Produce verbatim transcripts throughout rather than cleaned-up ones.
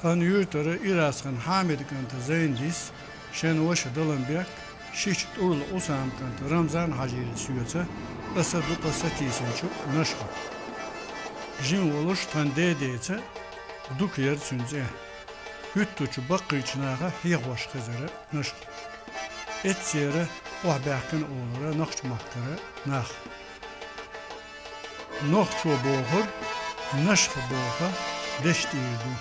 Тхан юьртара Ирасхан Хьамидан кӀанта Зайндис, шен ваша Даланбек, шича ТӀурла Ӏусаман кӀанта Рамзан-Хьажийра соьца, аса дукха сатийсинчу Нашха. Жима волуш тхан дедеца Дукха яра цуьнан цӀе. ХӀуьттучу баккхийчу наха хьехош хезара Нашха. Эццера охьабаьхкина олура нохчмахкара нах. Нохчо бохург Нашха боху дешна тӀера ду.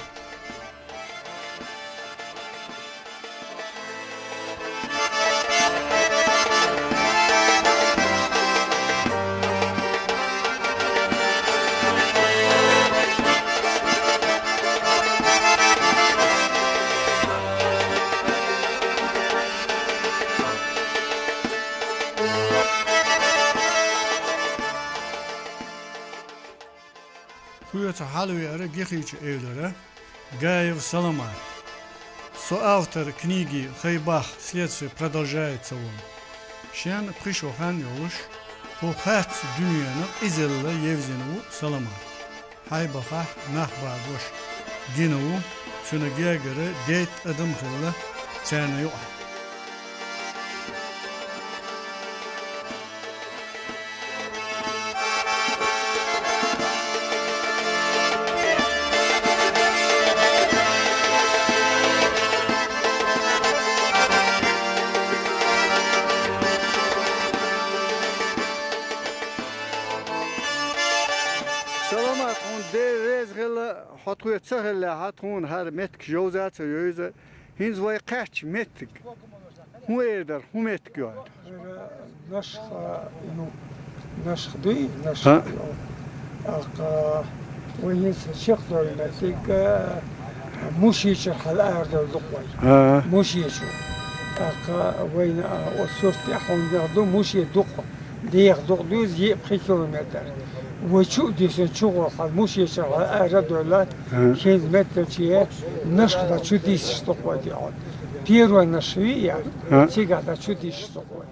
Тхоьца хьалавеара Гихичу эвлара Гаев Саламат. Со автор книги «Хайбах. Следствие продолжается» волу. Шен пхи шо хан йолуш, хӀокху харц дуьненан къизалла евзина ву Саламат. Хьайбахахь нах багош гина ву, цуьнан гергара дейтта адам хилла царна юкъахь. Саламат, хьуна Дела реза хила, хьо тхоьца ца хиллехь, тхуна хӀара меттигаш йовза а ца йовза. ХӀинца вай кхаьчча меттиг. ХӀун эр дара, хӀун меттиг ю хӀара? Нашха, ну, Нашха дуй, Нашха ю. ТӀаккха вай хӀинца чекхдолу меттиг, а, Мушичуьра хьала арадевлла ду-кх вай. Мушичу. ТӀаккха вайна, а, оцу сурт тӀехь хӀунда ду, Муши дукха. Деха дукха дуьйцу, йиъ-пхи километр. Вай чу а дисина, чу гӀо хьан Мушичуьра хьан ара а доьлла, хӀинца метталче Нашха дӀа чу дисаш ду-кх вай тӀехь. Первый Нашха вий яра, цигахь дӀа чу дисаш ду-кх вай.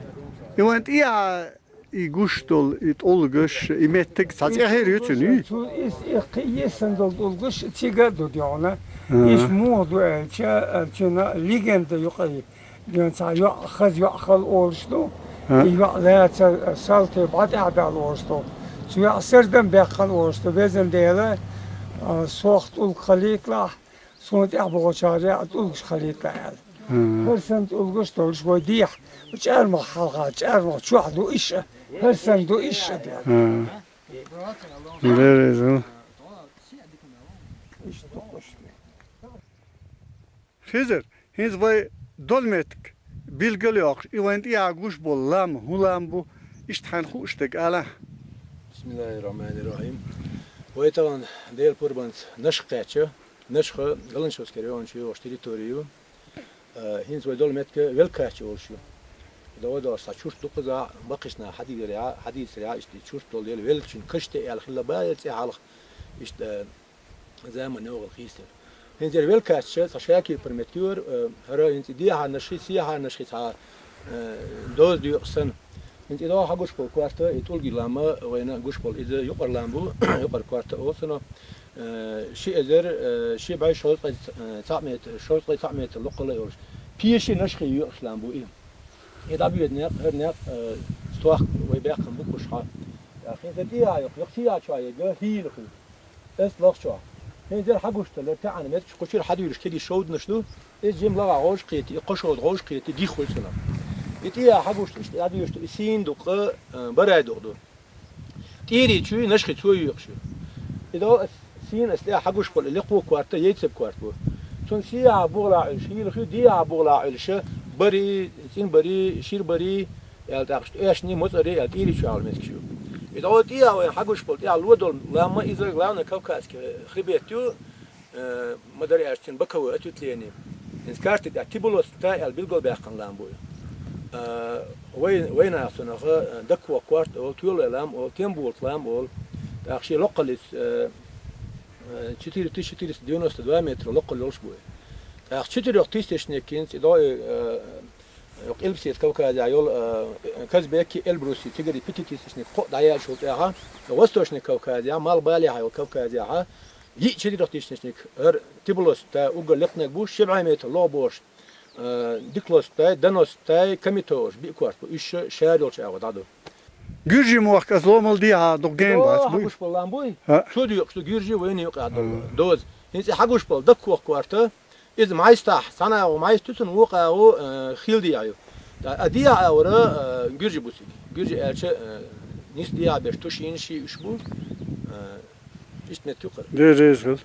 И вайн тӀехьа и гуш долу, и тӀулгаш, и меттиг цхьа цӀе хир ю цуьнан, ю? Цу, и, и кхин йисина долу тӀулгаш цига а ду дегӀана. Ага. Иштта муха ду аьлча, а, цуьнан легенда юкъа. Ден цхьа йоӀ, хаза йоӀ хала олуш ду. И йоӀ лаьцна салти бӀа тӀехь баьлла олуш ду. Цу йоӀ сардам баьккхина олуш ду. Везан Дела, а, сох тӀулг халийталахь, суна тӀехь бохучара а тӀулгаш халийталахь аьлла. ХӀара санна тӀулгаш долуш вай дехьа, чӀармах хьалха, чӀармах чохь ду иша, хӀара санна ду иша дела. Дерризу. Иштта ду-кх иштта. Хизар, хӀинца вай долу меттиг билгал а йоккхуш, и вайн тӀехьа гуш болу лам, хӀун лам бу, иштта хьайна хууш дерг алахь. Бисмиллахир-рахманир-рахим. Вай тахана Делан пурбанца Нашха кхаьчча, Нашха Галанчожская район чу йогӀуш территори ю. Э, хӀинца вай долу меттиг Велкача олуш ю. ДогӀа долуш цхьа чурт дукхаза, баккхийчу наха хьадийцарехь, хьадийцарехь, иштта и чурт долу дела, веллачун каш тӀе аьлла хилла бара цӀе хьалха, иштта, э, заман йогӀал хийцира. ХӀинца яра Велкача цхьа шакипар меттиг ю, э, хӀара хӀинца и дехьа Нашхи, сехьа Нашхи цхьа, э, доза доькъу санна. ХӀинца и догӀа хьагуш болу корта, и тӀулгий лам вайна гуш болу, иза юкъара лам бу, юкъара корта олу цунах, э, ши эзар, э, ши бӀе шовзткъе цхьаъ метр, шовзткъе цхьаъ метр локхалла а йолуш. Пеши Нашхи йоькъуш лам бу и. И дӀабоьду некъ, хӀара некъ, э, стохка вай баьккхина бу кхушха. ТӀаккха хӀинца тӀехьа йоккху, йоккху чохь яга хӀийла хуьлу. Эс лахчохь. ХӀинца яра хьагуш далар, таьӀна меттигаш кху чуьра хьадуьйлуш кегий шовданаш ду. Иза жима лагӀа гӀовш кхетий, и кхо шовда гӀовш кхетий, диххуьлу цунах. И тӀехьа хьагуш иштта дӀадуьйлуш ду, и сийна дукха, э, барай дукха ду. ТӀийрий чуй Нашхи цо йоькъуш ю. И догӀа ас сийна ас тӀехьа хьагуш болу и лекхо корта, Яйцаб корта бу. Цунна сехьа бугӀалахь Ӏуьллуш, хӀийла хуьлу, дехьа бугӀалахь Ӏуьллуш, барий, цӀин барий, шир барий, аьлла тӀаккха иштта оьшний, моцӀарий аьлла тӀийрий чу хьалха меттигаш ю. И догӀа тӀехьа вайн хьагуш болу, тӀехьа ло долу лам иза Главный Кавказский хребет ю, э, ма дарра аьлча цуьнан боковое ответвление. ХӀинца карти тӀехь Тибулос та аьлла билгалбаьккхина лам бу и. Э, вай, вайнаха цунах, э, Даккох корта олу, Тоьллай лам олу, Тембулат лам олу. ТӀаккха шен локхаллица, э, э, четыре тысячи четыреста девяносто два метра локхалла йолуш бу и. ТӀаккха четырёхтысячникинца и догӀа, э, Къилбаседа Кавказехь йолу, э, Казбеки, Эльбруси, цигарий пятитысячник кхоъ дӀаяьллачул тӀаьхьа, Восточный Кавказехь, Малхбалехь йолу Кавказехь, Йиъ четыре тысячник, эр тибулостай, угар лекнаг бу, ши бӀай метр ло бош, э, диклостай, даностай, камитош, биъ корт бу, уьш шаьр йолчу агӀо дӀаду. Гуьржийн мохк аса ломал дехьа дукха гена бац, буй? Хьагуш болу лам буй? А? Цу дуьйкъуш ду гуьржи вайна юкъа долу доза. ХӀинца и хьагуш болу даккох корта, иза мӀайстахь, цхьана агӀо мӀайста цунна вукху агӀо, э, хил дехьа ю. А дехьа агӀора, э, гуьржи бу цига. Гуьржи аьлча, э, нис дехьа берш тушийна ши уьш бу. Э, Иштта меттиг ю кхара. Дерриг хила.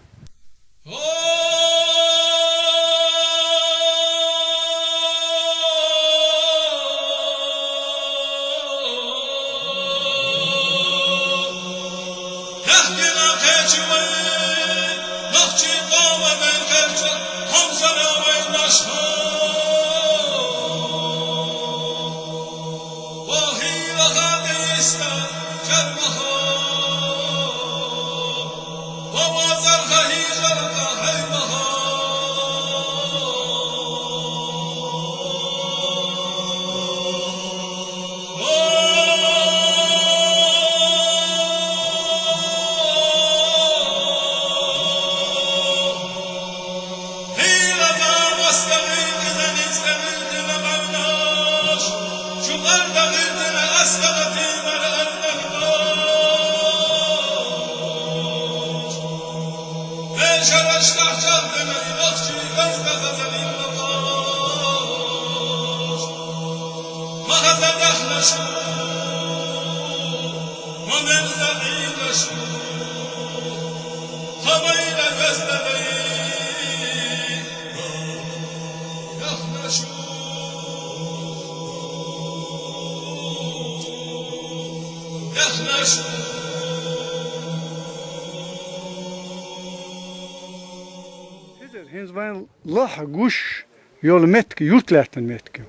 Хьизар, хӀинца вайн лахьа гуш йолу меттиг, юрт лаьттина меттиг ю.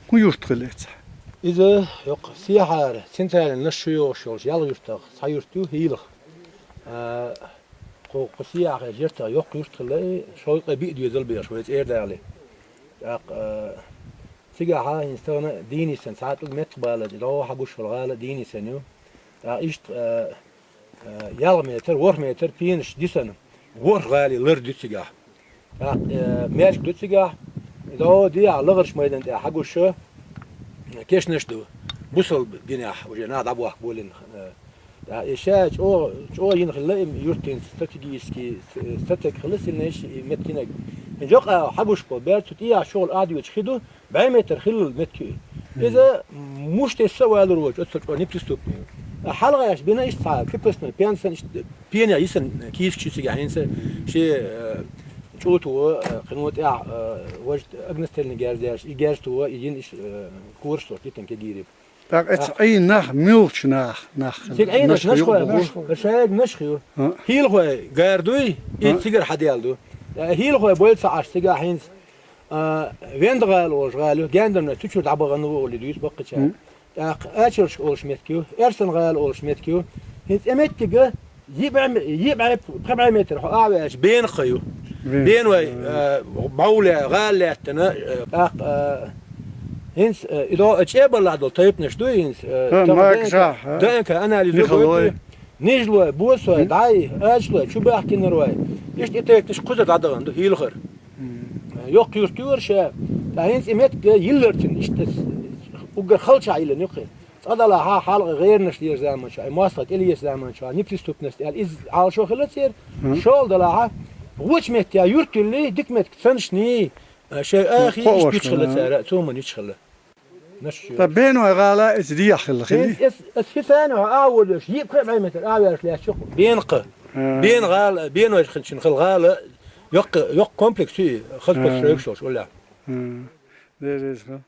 ХӀун юрт хилла эцахь? Иза йоккха Сехьара, центральный Нашха чу йогӀуш йолчу ялх юьртах цхьа юрт ю, ХӀийлах. А, кху, кху Сехьа хезачу юьртах йоккха юрт хилла и, шовзткъе биъ доьзал бехаш вай цӀера дали. ТӀаккха, а, цигахьа хӀинца тахана дийна йисина цхьа тӀулг меттах балаза, и дӀо хьагуш йолу гӀала дийна йисина ю. ТӀаккха иштта, а, Э, ялх метр, ворхӀ метр пенаш дисана, ворхӀ гӀали лар ду цигахь. ТӀаккха, э, маьждиг ду цигахь, дӀо дехьа лахарчу майдан тӀехь хьагуш, кешнаш ду, бусалба динехь уже нах дӀабохка болийна. Э, тӀаккха и ша чӀогӀа, чӀогӀа йина хилла и юрт хӀинца стратегический, э, стратег хилла сильнейший и меттигнаг. ХӀинца жокъа хьагуш бо, бер цу тӀехь чухула Ӏадоьдуш хи ду, бӀе метр хилла меттиг ю. Иза муш тесса а валур волчу, оццул чӀогӀа неприступный. Хьалха аьлча бина иштта цхьа крепостной пенсан, иштта пене йисан кийсачу цига хӀинца ши, э, чӀуто, э, кхино тӀехь, э, важа огнестрельный герз дерш, и герз то, и йина иш, э, кораш сорт йитан кегийриг. ТӀаккха эцу Ӏийна нах муьлхачу нах, нах? Цига Ӏийнарш нашхой бу, шайга нашх ю. ХӀийлахой гар дуй, и цигара хьаделла ду. ХӀийлахой бойла ца Ӏаш цигахь хӀинца. А, Венда-гӀала олуш гӀала ю, Гендарна цу чуьра дӀабахана ву олий дуьйцу баккхачара. ТӀаккха Ачалшка олуш меттиг ю, Эрсан-гӀала олуш меттиг ю. ХӀинца и меттига йиъ бӀе, йиъ бӀе, пхи бӀе метр хьо ахьа веача, Бенакха ю. Бен. Бенвай, а, бӀовла гӀала лаьттина, а, тӀаккха, а, хӀинца, а, и до-, чӀебаллахь долу тайпанаш дуй хӀинца, а, ДНК анализ ю. Нижлой, Босой, ДӀай, Ачалой, Чубахкинарой. Иштта и тайпанаш кхузара дӀадахана ду хӀийлахара. Йоккха юрт юра ша. Ткъа хӀинца и меттиг йилларцина, иштта уггар халчахь йиллина юккъе. Цкъа далахьа хьалха гӀеранаш леза заманчохь, мостагӀ тӀелеца заманчохь, неприступность аьлла, иза Ӏалашо хилла церан. ШолгӀа далахьа, вочу метте юрт юллий, дика меттиг цанашний, шайн ахий, иштта йича хилла цара, цо ма йича хилла. Нашха чу йолуш. Ткъа Бенвай гӀала иза дехьа хилла хилий? Эс, эс, эс хи царна хьо а волуш, йиъ-пхи бӀе метр а ваьллаш лаьтташ чу. Бенакха. Бен гӀала, Бенвай хинчун хилла гӀала, йоккха, йоккха комплекс ю, хаза построек йолуш, уллехь. Дерриг хила.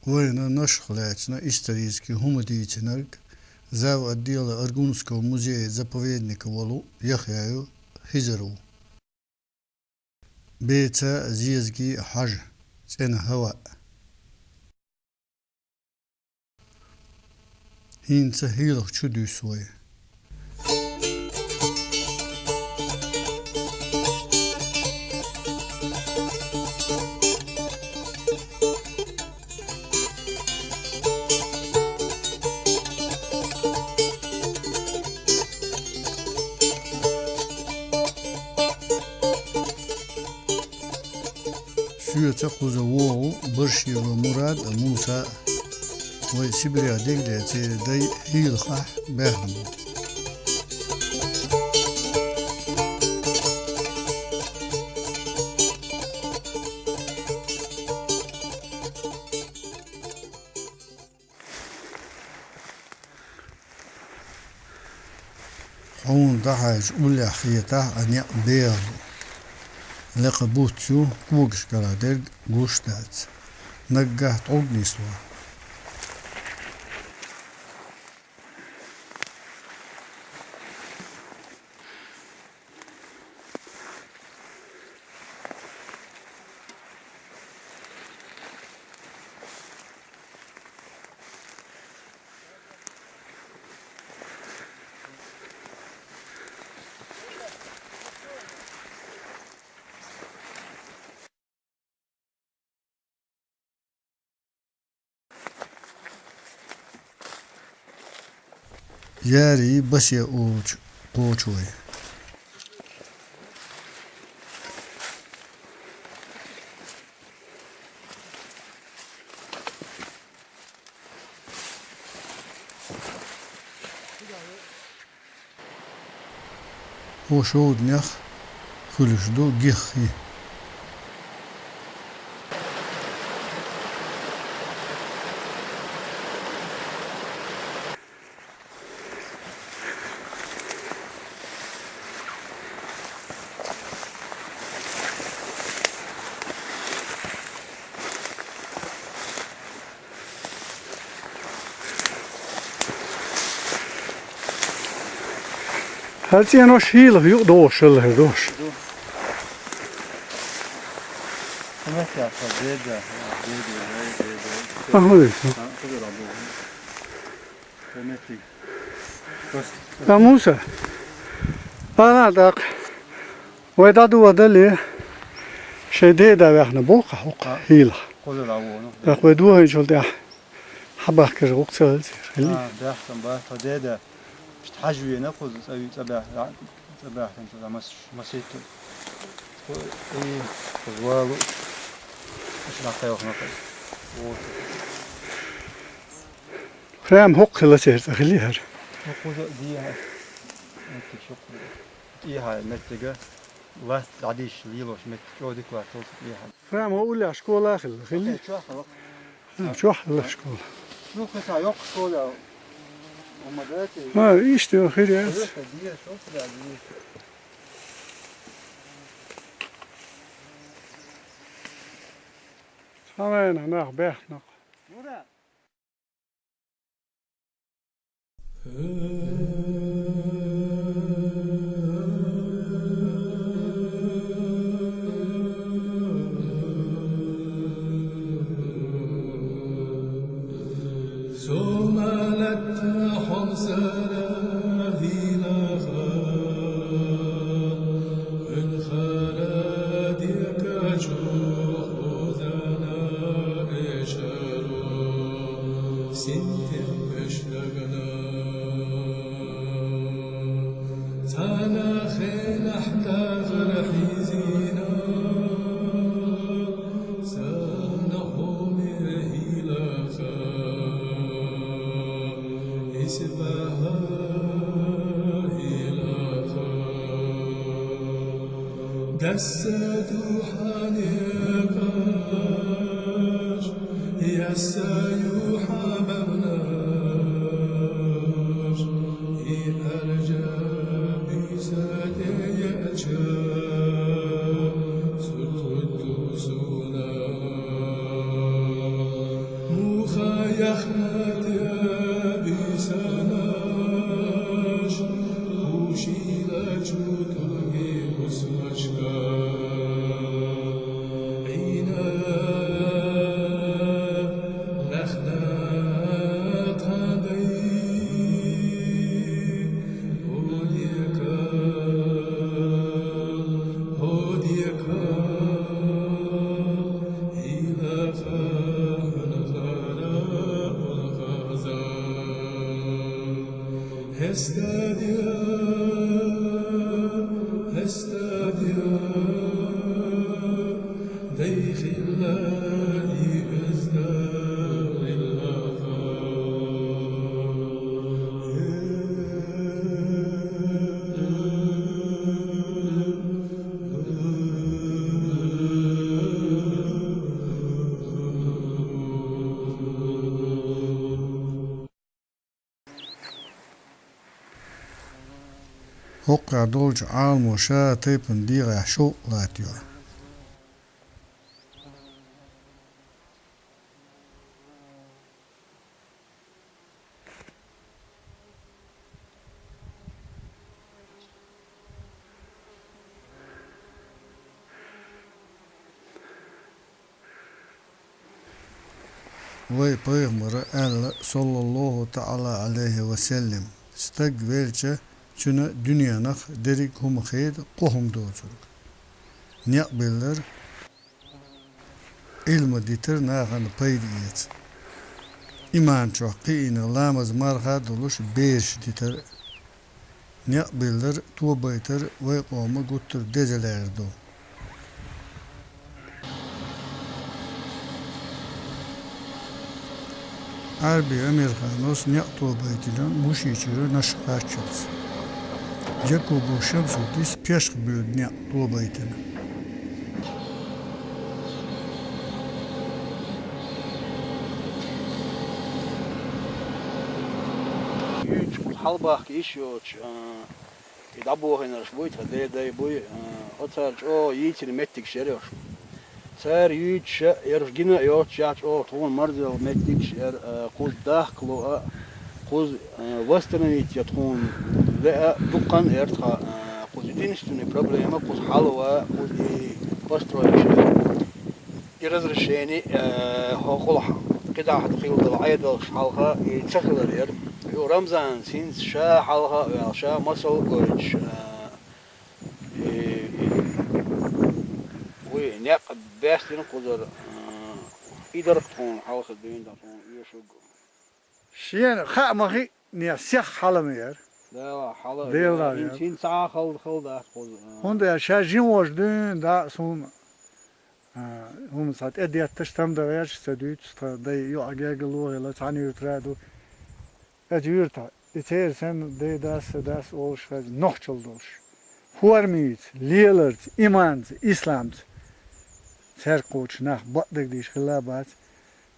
Вайна Нашха лаьцна исторический хӀума дийцинарг зав. Отдела Аргунского музея-заповедника волу Яхъяев Хизар ву. Беца Зезги Хьажа, цӀена хӀаваъ. ХӀинца хӀийлах чу дуьсу вай. Соьца кхуза вогӀу Баршило Мурад а, Муса а. Вай Сибрех дег а даьлча, дай хьийла хьахь баьхна бу. Хьуна дӀахьаьжча уллехь хетахь а, некъ бегӀа бу. Лекха буц ю, когаш кара дерг гуш дац. Наггахь тӀулг нисло. Яри басе олучу кхочу вай. ХӀокху шовданех хуьлуш ду гиххий. Хьан цӀенош хӀийла юкъа догӀуш хилла хӀара дош? Ду. Ахмадович. Ха, Муса. Ана дакъ. Вай дӀадоладале, шайн деда ваьхна болх хьокху хӀийла. ТӀаккха вай дохийначул тӀаьхьа хьабахкар гӀуллакх ца хилла церан, хилли? А, баьхкина бац, тхо деда. Иштта хьажа вена кхуза цӀа ю-, цӀа баьхна, цӀа баьхкина цу масийтта. Тхо, и, кхуза валу, иштта дӀакхайкхина кхуза. Вот. Прям хӀокху хилла церан цӀа хилли хӀара? ХӀокхуза а дехьа. Меттиг хӀокхуза. ТӀехьа меттига латта дӀадийшча лелош меттиг чӀогӀа дика латталц тӀехьа. Прямо уллехь школа а хилла, хилли? Э, чохь хилла. А, чохь хилла школа. Ну, хӀета йоккха школа хӀума дац и? А, иштта хир яц. Хьалха дийра шо, хӀета дийра. Цхьа вайна нах баьхна. Мура! Цхьана хенахь дахар хьийзийна, цхьана хьоле хӀийлаха, исбаха хӀийлаха. Дасса ду хьан некъаш, ясса ю хьан бегӀмаш, и аржа буьйса тӀе яьлча, цуьнан суна. Муха яхна тӀе буьйсанаш, хӀушийла чу тӀулги хӀусамашка. Ӏийна лахна тхьан дай, хӀодика, хӀодика. ХӀокхуьнехь долчу Ӏаламо ша тайпана дегӀехь шовкъ латтайо. Вай пайхамара аьлла, саллаллаху таӀала Ӏалайхи ва саллам: «Стаг велча, цуьнан дуьненах дерриг хӀума хеда, кхо хӀума доцург: некъ биллар, Ӏилма дитар, нахана пайда эца, иман чохь кхиийна ламаз, марха а долуш, бераш дитар, некъ биллар, тобайтар вай къоман гуттар а деза лаьрра ду». Ӏарби Амирханос некъ тобайтина Мушичуьра Нашха кхаччалц. Якубов Шамсуддис пешха боьду некъ тобайтина. Юьйцуш кхуза хьалабахка йиш йоцуш, а, и дӀабохийнарш буй, тхан ден дай буй, а, оцара чӀогӀа йийцина меттигаш яра уьш. Цара юьйцуш а, ерш гина а йоццушехь, чӀогӀа тхуна марзъелла меттигаш яра, а, кхуза дахкало а, кхуза, а, восстановить ян тхуна лаьа а, дуккха а яра тхан, а, кхуза единственный проблема, кхуза хьалаван, кхуза и постройкаш яра. И разрешение, э, хӀокхул хьан кхидӀа хӀара хилла долу Ӏедалш хьалха и ца хилар яра. Юха Рамзанас хӀинца ша хьалха а ваьлла, ша масал а гойтуш, э, и, и, вуй, некъ баьстина кхузара, э, и дара тхуна хьалха дуьйна тхуна оьшург. Шена хаа ма хи, Нехан сех хьала ма яра. Дела хьала а Дела яра. ХӀинца, хӀинца цхьа а хала, хала дац кхуза, а. ХӀунда аьлча ша жин волчу дуьйна дӀа а суна, а, хӀума цхьа тӀедетташ там дан гӀерташ ца дуьйцу, тхан дай йоӀа гергарло а хилла, цхьана юьртара а ду. Оцу юьртахь, и церан санна дай дас, сан дас олуш хезна, нохчалла долуш. Формица, леларца, иманца, исламца. Цаьрга кхочуш нах бакъдерг дийш хилла а бац.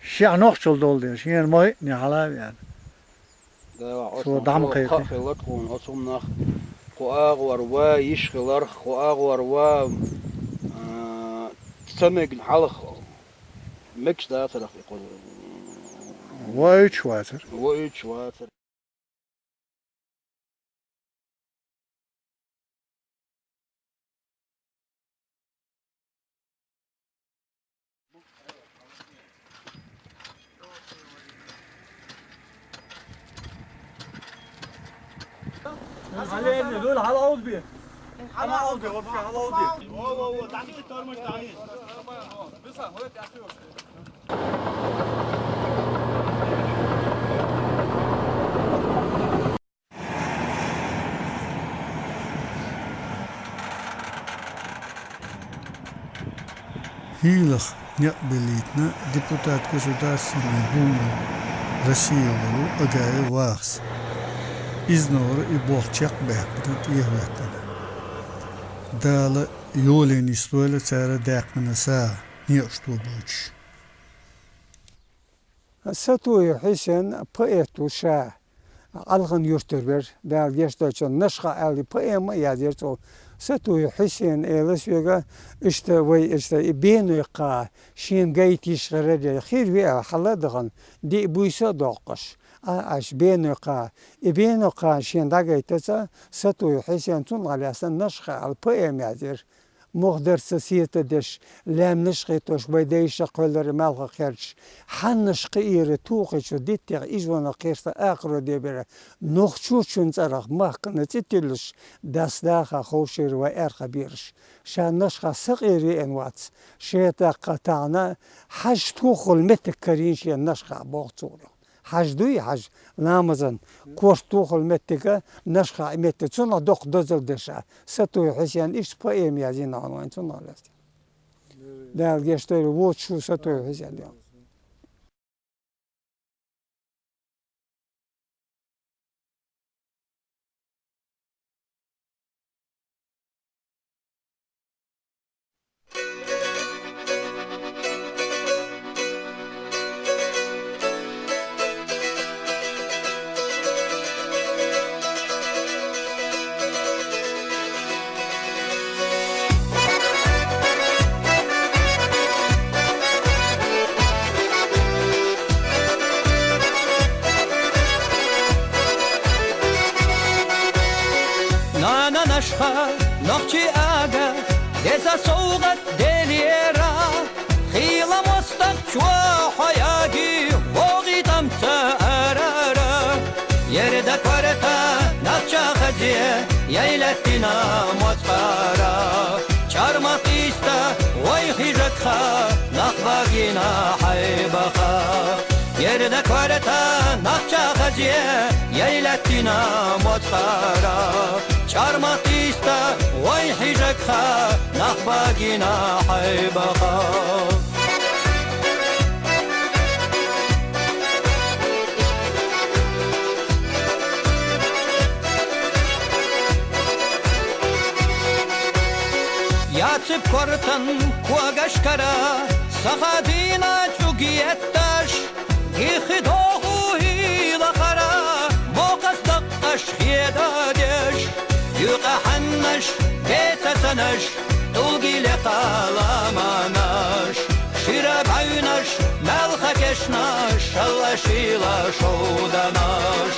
Шех нохчалла долу дела, шена ма хиъна хьала а веана. Дела, цо оцу дӀа ма кхайкхи. Хаа хилла тхуна, оцу хӀуманах кху агӀор ван йиш хиларх, кху агӀор ван, а, ца мегна хьалха мегаш дацарах и кхуза. Воуьйтуш вацара. Воуьйтуш вацара. ХӀийлах некъ биллийтина депутат Государственной Думы России волу Агаев Вахас. Иза новкъара и болх чекхбаьккхина, тӀехӀоьттина. Дала йоле нисдойла цара даьккхина сагӀа, некъаш тобуьйтуш. Сатуев Хьусен поэт ву ша, Алхан-Юьртара вара, Дала гечдойла цунна, Нашха аьлла поэма а язйира цо. Сатуев Хьусен элира соьга, иштта вай, иштта и беной кхаъ шена гайта йиш хир яра, хир ву аьлла, хьала а дахана, диъ буьйса а доккхуш, Ӏа-, Ӏаш беной кхаъ. И беной кхаъ шена дӀагайтаца, Сатуев Хьусена цунах лаьцна Нашха аьлла поэма язйира. Муха дара сан сета деш, лаьмнаш а хетош, вай дайша кхоьллира малхах херчаш. Хьаннаш кхиира тухучу диттех, ижонах кхерста акхаро дебира. Нохчочун цӀарах махкана цӀе тиллуш, дас даха ховшийра вай аьрха бераш. Ша Нашха сакъера веана вац, шен тӀаккха тахана хьажа тохалла меттиг карийна шена Нашха, боху цо. Хьажа дуй, хьажа, ламазан, корта тохалла меттига, Нашха и меттиг, цунах доккха дозалла деш а, Сатуев Хьусена иштта поэма язйина хьуна вайн цунах лаьцна. Дала гечдойла, вочу шу Сатуев Хьусен ял. Нананашха, нохчий ага, деза совгӀат делера, хила мостагӀчо хьояги, богӀи тӀамца арара. Ерда корта нахча хазе, яйлаттина моцара. ЧӀарма тӀиста вай хижакха, нах багина хьайбаха. Ерда корта нахча хазе, яйлаттина моцара. ЧӀарма тӀиста вай хижакха, нах багина хьайбаха. Яциб кортан когашкара, саха дина чӀуг етташ, гихи доху хӀила хара, мокъас дакъаш хедадеш, юкъа хьаннаш, бецасанаш, тулгиле каламанаш, шира бавнаш, малха кешнаш, шалла шила шовданаш,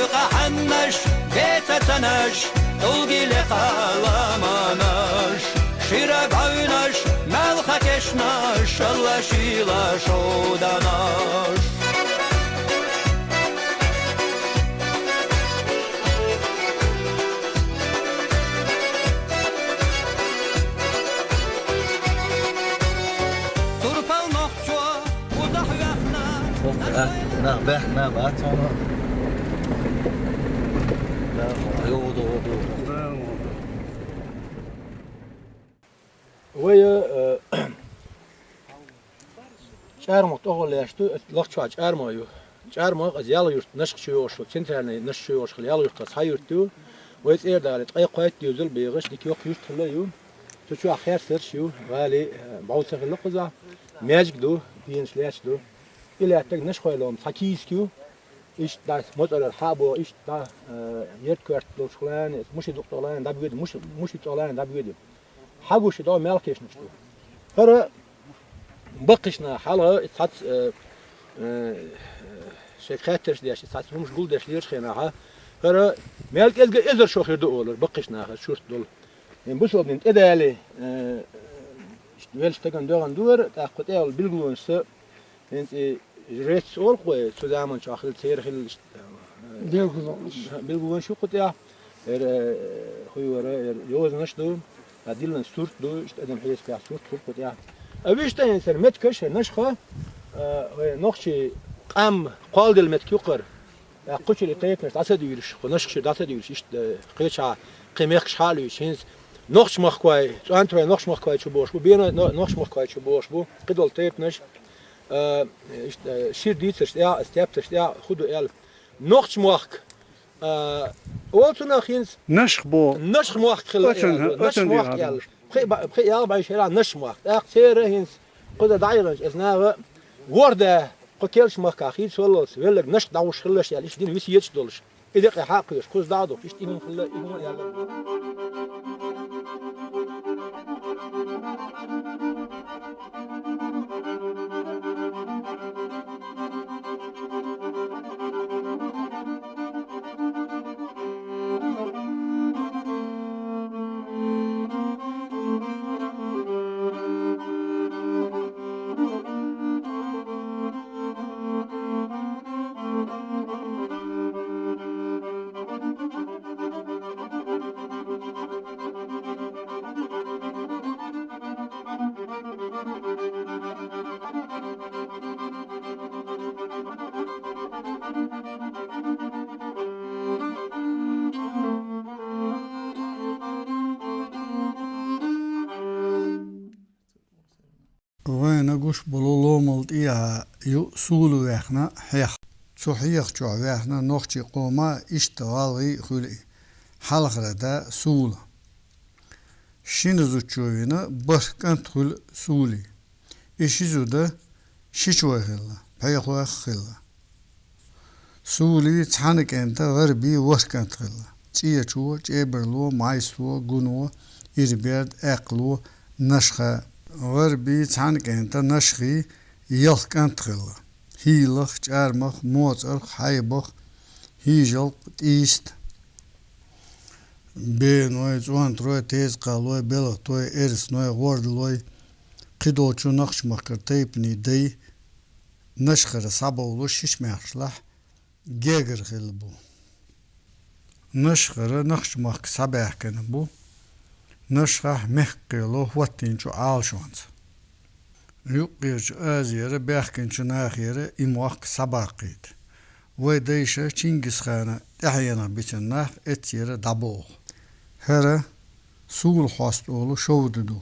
юкъа хьаннаш, бецасанаш, тулгиле каламанаш, шира бавнаш, малха кешнаш, шалла шила шовданаш. Турпал нохчо узахвяхна. Ох, а, нах бах, нах бах, цона. Да, йо, до, до. Вай, э, ЧӀармах тӀогӀоллаьш ду, лахча ЧӀарма ю. ЧӀарма аз ял юрт, Нашх чу йогӀуш, центральный Нашх чу йогӀуш, ял юрт аз хьа юрт ю. Вай цӀер дали, ткъе кхойтта дезал бегӀаш, дик йоккха юрт хилла ю. Цу чу херсарш ю, вали, э, бӀовса хилла кхуза. Маьждиг ду, пенаш лаьч ду. И лаьттаг Нашхой лом, цхьа кийск ю. Ишт дас, моцӀарар хьа бо, ишт да, э, ерт коьрт долчу лани, муши дукъ тӀолани, даб веди, муши, муши тӀолани, даб веди. Хьагуш ду, мел кешнаш ду. ХӀара баккхишна хьалха, и цхьац, э, э, шайга хаттарш деш, и цхьац хӀумаш гулдеш лераш хенахьа, хӀара мел кӀезга эзар шо хир ду олар, баккхишна хӀара шурт долу. Ин бусалбанийн тӀедали, э, велча стаган доьгӀан дуара, тӀаккха тӀе олу билгалонаш са, хӀинца и жрец олу вай, цу заманчохь хилла, церан хилла, э, билгалонаш. Билгалонаш ю кху тӀехь. Эр, э, хуй вара, эр йозанаш ду, а диллан сурт ду, иштта адам хьесапехь сурт хуьлу кху тӀехь. А вуьшта хӀинца меттигаш, Нашха, э, вай нохчий къам кхолладелла меттиг ю кхара. ТӀаккха кхучуьра и тайпанаш дӀа ца дуьйлуш, кху Нашхчуьра дӀа ца дуьйлуш, иштта, э, кхечахьа, кхин мехкаш хьа а луьйш, хӀинца нохчмахкой, цӀонтарой нохчмахкой чу бохуш бу, бено но-, нохчмахкой чу бохуш бу, кхидолу тайпанаш, э, иштта, э, шира дийцарш тӀехь, стептарш тӀехь, хӀун ду аьлла. Нохчмахка, А, олу цунах хӀинца Нашх бо. Нашх мохк хилла Оцун, яла, Нашх оцун мохк дига яла. Пхи ба-, пхи ял бай шера Нашх мохк. ТӀаккха церан хӀинца кхуза дӀайиланчу эс наха ворда, кху келш махка хийца валлалц, веллаг Нашх дӀагӀуш хиллаш яла, иштта дина висеташ долуш. И декъе хьакхуьйш, кхуза дӀа а духуш, иштта и хӀума хилла, и хӀума яла. Вайна гуш болу ломал тӀехьа ю сула ваьхна хьех. Цу хьех чохь ваьхна нохчий къома иштта гӀалгӀай хуьлу и. Хьалхара да сула. Шина зудчо вина бархӀ кӀант хуьлу сули. И ши зуда шичой хилла, пхьехойх хилла. Сули цхьана кӀанта гӀарби ворхӀ кӀант хилла. ЦӀечо, ЧӀебарло, МӀайсто, Гуно, Ирберд, Аьккхало, Нашха. ГӀарби цхьана кӀанта Нашхи ялх кӀант хилла. ХӀийлах, ЧӀармах, МоцӀарх, Хьайбах, ХӀийжалкъ, ТӀийста. Беной, ЦӀонтарой, Тезакхалой, Белгатой, Эрсаной, ГӀордалой, кхыдолчу Нохч-Махкара тайпанийн дай Нашхара схьабовлуш шишмехшлахь гегар хилла бу. Нашхара Нохч-Махка схьабаьхкина бу Нашхахь мехкан кхело хӀоттийначу Ӏалашонца. Юккъерчу Азера баьхкинчу нахера и мохк схьабаккхийта. Вай дайша Чингисхана тӀаьхьенах бицина нах эццера дӀабоху. ХӀара Сулхьост олу шовда ду.